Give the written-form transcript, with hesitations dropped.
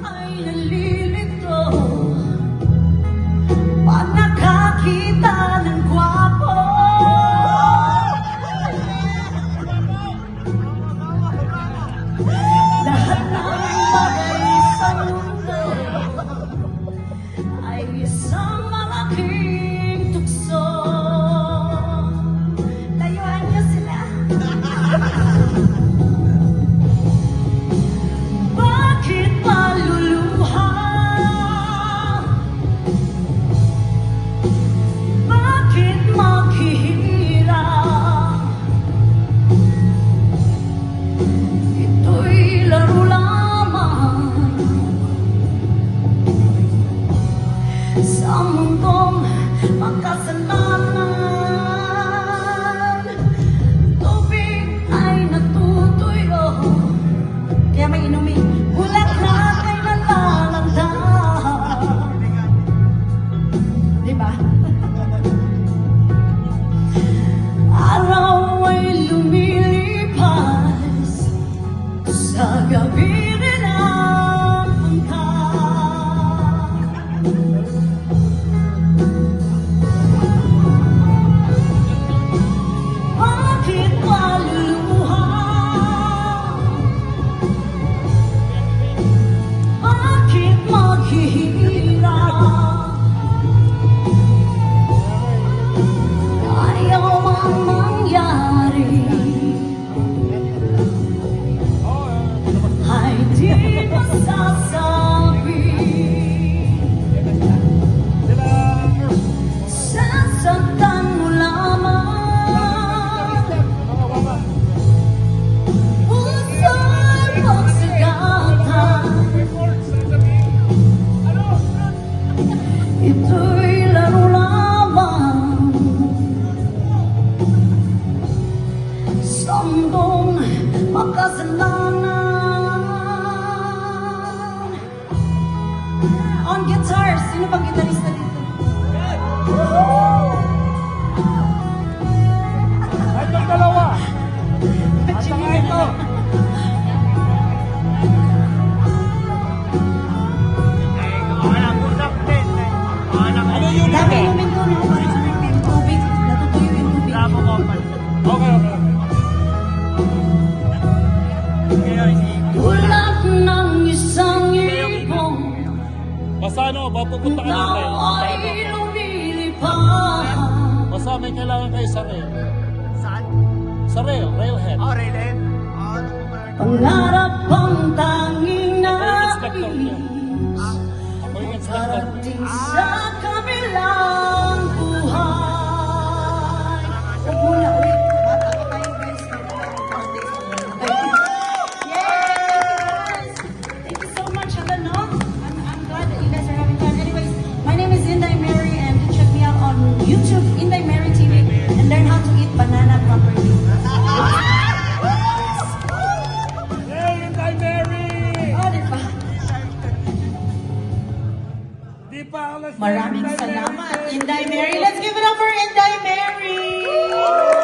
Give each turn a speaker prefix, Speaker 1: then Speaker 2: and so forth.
Speaker 1: Ay nalilito pag nakakita ng gwapo. Lahat ng bagay sa mundo ay isang malaking tukso. Layuan niyo sila. Bakit maluluha? Bakit maghihirap? Ito'y laro lamang sa mundong makasalanan. Tubig ay natutuyo, kaya may inumin. Bulaklak ay nalalanta. Diba? Araw ay lumilipas, sa gabi rin ang punta. Bakit maluluha? Bakit maghihirap? Ayaw mang mangyari ay di masasabi. Sasaktan mo lamang puso'y pagsagatan. Ito'y laro lamang sa mundong makasalanan. On guitar, sino bang gitarista dito?
Speaker 2: Ay, yung dalawa. At saka ito. Ano yun?
Speaker 1: Dami inumin doon, no? Para yung tubig, natutuyo yung tubig.
Speaker 2: Okay.
Speaker 1: Tulad ng isang ibon
Speaker 2: Basta ano, papupunta ka
Speaker 1: na
Speaker 2: natin.
Speaker 1: ay lumilipad.
Speaker 2: Basta may kailangan kayo sa rail.
Speaker 3: Saan?
Speaker 2: Sa rail, railhead.
Speaker 3: Oh, Raylene. Oh,
Speaker 1: Pangarap ang tanging
Speaker 2: Ako yung inspector niya.
Speaker 1: nais
Speaker 2: Ako yung inspector.
Speaker 1: makarating sa kabilang buhay. Huwag muna ulit. Bata pa tayo, guys. Yes! Thank you so much, Hala, no? I'm glad that you guys are having fun. Anyways, my name is Inday Mary, and you can check me out on YouTube, Inday Mary TV, and learn how to eat banana properly.
Speaker 2: Hey, Inday Mary!
Speaker 1: Oh, di ba?
Speaker 2: Di pa alas na
Speaker 4: Maraming
Speaker 2: Inday Mary.
Speaker 4: salamat, Inday Mary. Let's give it up for Inday Mary!